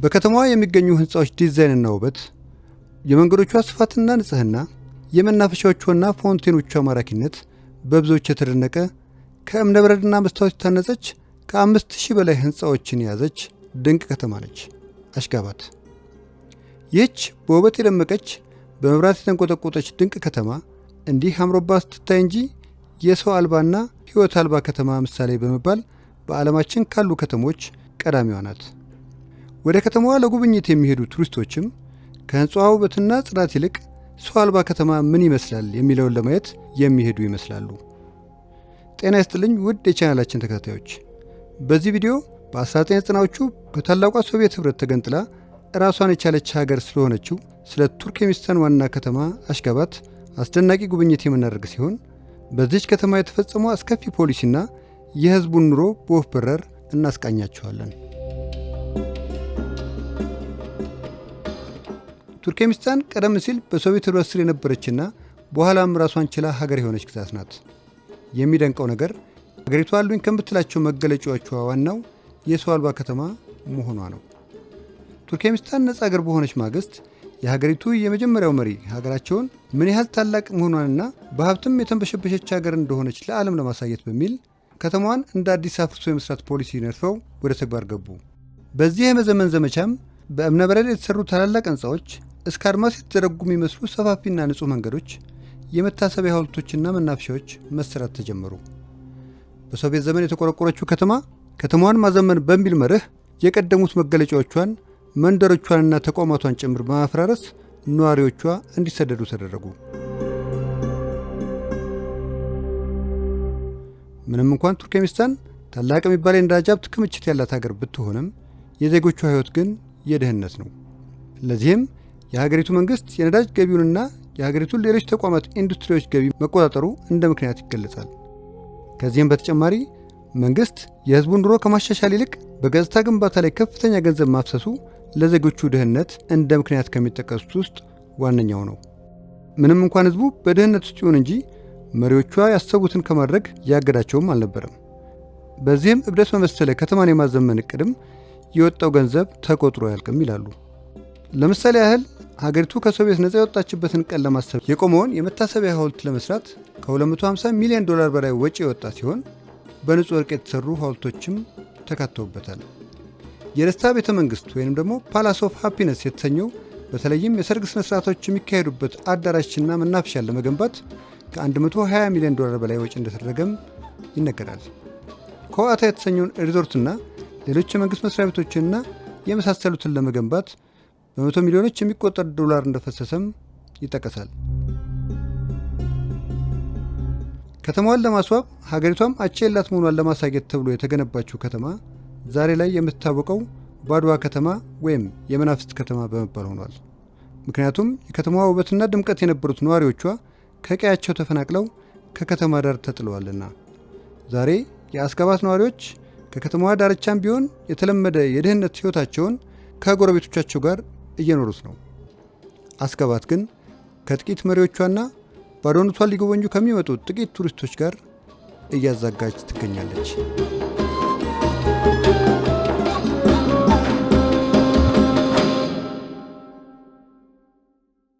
በከተማዋ የሚገኙ ሕንፃዎች ዲዛይንና ውበት፣ የመንገዶቿ ስፋትና ንጽህና፣ የመናፈሻዎቿና ፎንቴኖቿ ማራኪነት በብዙዎች የተደነቀ፣ ከእብነበረድና መስታወት የታነጸች፣ ከ5,000 በላይ ሕንፃዎችን የያዘች ድንቅ ከተማ ነች አሽጋባት። ይህች በውበት የደመቀች፣ በመብራት የተንቆጠቆጠች ድንቅ ከተማ እንዲህ አምሮባት ስትታይ እንጂ የሰው አልባና ሕይወት አልባ ከተማ ምሳሌ በመባል በዓለማችን ካሉ ከተሞች ቀዳሚዋ ናት። ወደ ከተማዋ ለጉብኝት የሚሄዱ ቱሪስቶችም ከሕንፃዋ ውበትና ጽዳት ይልቅ ሰው አልባ ከተማ ምን ይመስላል የሚለውን ለማየት የሚሄዱ ይመስላሉ። ጤና ይስጥልኝ ውድ የቻናላችን ተከታታዮች፣ በዚህ ቪዲዮ በ1990ዎቹ ከታላቋ ሶቪየት ኅብረት ተገንጥላ ራሷን የቻለች ሀገር ስለሆነችው ስለ ቱርክሜኒስታን ዋና ከተማ አሽጋባት አስደናቂ ጉብኝት የምናደርግ ሲሆን፣ በዚች ከተማ የተፈጸመው አስከፊ ፖሊሲና የሕዝቡን ኑሮ በወፍ በረር እናስቃኛችኋለን። ቱርክሜኒስታን ቀደም ሲል በሶቪየት ኅብረት ስር የነበረችና በኋላም ራሷን ችላ ሀገር የሆነች ግዛት ናት። የሚደንቀው ነገር ሀገሪቷ አሉኝ ከምትላቸው መገለጫዎቿ ዋናው የሰው አልባ ከተማ መሆኗ ነው። ቱርክሜኒስታን ነጻ ሀገር በሆነች ማግስት የሀገሪቱ የመጀመሪያው መሪ ሀገራቸውን ምን ያህል ታላቅ መሆኗንና በሀብትም የተንበሸበሸች ሀገር እንደሆነች ለዓለም ለማሳየት በሚል ከተማዋን እንደ አዲስ አፍርሶ የመስራት ፖሊሲ ነድፈው ወደ ተግባር ገቡ። በዚህ የመዘመን ዘመቻም በእብነበረድ የተሰሩ ታላላቅ ሕንፃዎች፣ እስከ አድማስ የተዘረጉ የሚመስሉ ሰፋፊና ንጹህ መንገዶች፣ የመታሰቢያ ሐውልቶችና መናፈሻዎች መሰራት ተጀመሩ። በሶቪየት ዘመን የተቆረቆረችው ከተማ ከተማዋን ማዘመን በሚል መርህ የቀደሙት መገለጫዎቿን፣ መንደሮቿንና ተቋማቷን ጭምር በማፈራረስ ነዋሪዎቿ እንዲሰደዱ ተደረጉ። ምንም እንኳን ቱርክሜኒስታን ታላቅ የሚባል የነዳጅ ሀብት ክምችት ያላት ሀገር ብትሆንም የዜጎቿ ሕይወት ግን የድህነት ነው። ለዚህም የሀገሪቱ መንግስት የነዳጅ ገቢውንና የሀገሪቱን ሌሎች ተቋማት ኢንዱስትሪዎች ገቢ መቆጣጠሩ እንደ ምክንያት ይገለጻል። ከዚህም በተጨማሪ መንግስት የህዝቡን ኑሮ ከማሻሻል ይልቅ በገጽታ ግንባታ ላይ ከፍተኛ ገንዘብ ማፍሰሱ ለዜጎቹ ድህነት እንደ ምክንያት ከሚጠቀሱት ውስጥ ዋነኛው ነው። ምንም እንኳን ህዝቡ በድህነት ውስጥ ይሁን እንጂ መሪዎቿ ያሰቡትን ከማድረግ ያገዳቸውም አልነበረም። በዚህም እብደት በመሰለ ከተማን የማዘመን እቅድም የወጣው ገንዘብ ተቆጥሮ አያልቅም ይላሉ። ለምሳሌ ያህል ሀገሪቱ ከሶቪየት ነጻ የወጣችበትን ቀን ለማሰብ የቆመውን የመታሰቢያ ሐውልት ለመስራት ከ250 ሚሊዮን ዶላር በላይ ወጪ የወጣ ሲሆን በንጹህ ወርቅ የተሰሩ ሐውልቶችም ተካተውበታል። የደስታ ቤተ መንግስት ወይም ደግሞ Palace of Happiness የተሰኘው በተለይም የሰርግ ስነ ስርዓቶች የሚካሄዱበት አዳራሽና መናፈሻን ለመገንባት ከ120 ሚሊዮን ዶላር በላይ ወጪ እንደተደረገም ይነገራል። ኮአታ የተሰኘውን ሪዞርትና ሌሎች የመንግስት መስሪያ ቤቶችንና የመሳሰሉትን ለመገንባት በመቶ ሚሊዮኖች የሚቆጠር ዶላር እንደፈሰሰም ይጠቀሳል። ከተማዋን ለማስዋብ፣ ሀገሪቷም አቻ የላት መሆኗን ለማሳየት ተብሎ የተገነባችው ከተማ ዛሬ ላይ የምትታወቀው ባዶዋ ከተማ ወይም የመናፍስት ከተማ በመባል ሆኗል። ምክንያቱም የከተማዋ ውበትና ድምቀት የነበሩት ነዋሪዎቿ ከቀያቸው ተፈናቅለው ከከተማ ዳር ተጥለዋልና። ዛሬ የአስጋባት ነዋሪዎች ከከተማዋ ዳርቻም ቢሆን የተለመደ የድህነት ሕይወታቸውን ከጎረቤቶቻቸው ጋር እየኖሩት ነው። አስጋባት ግን ከጥቂት መሪዎቿና ባዶነቷን ሊጎበኙ ከሚመጡ ጥቂት ቱሪስቶች ጋር እያዛጋች ትገኛለች።